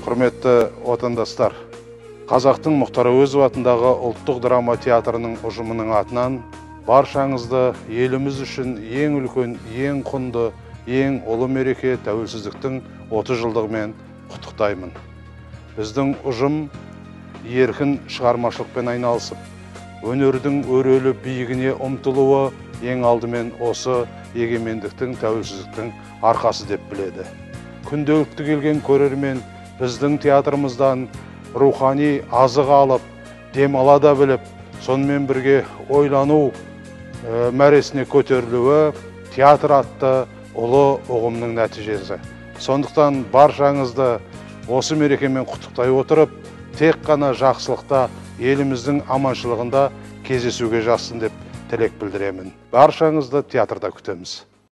Құрметті отандастар, қазақтың Мұхтар Әуезов атындағы ұлттық драма театрының ұжымының атынан баршаңызды еліміз үшін ең үлкен, ең құнды, ең ұлы мереке тәуелсіздіктің 30 жылдығымен құттықтаймын. Біздің ұжым еркін шығармашылықпен айналысып, өнердің өрелі биігіне ұмтылуы ең алдымен осы егемендіктің, тәуелсіздіктің арқасы деп біледі. Күнделікті келген көрермен біздің театрымыздан рухани азық алып, демала да біліп, сонымен бірге ойлану мәресіне көтерілуі театр атты ұлы ұғымның нәтижесі. Сондықтан баршаңызды осы мерекемен құттықтай отырып, тек қана жақсылықта, еліміздің аманшылығында кездесуге жазсын деп тілек білдіремін. Баршаңызды театрда күтеміз.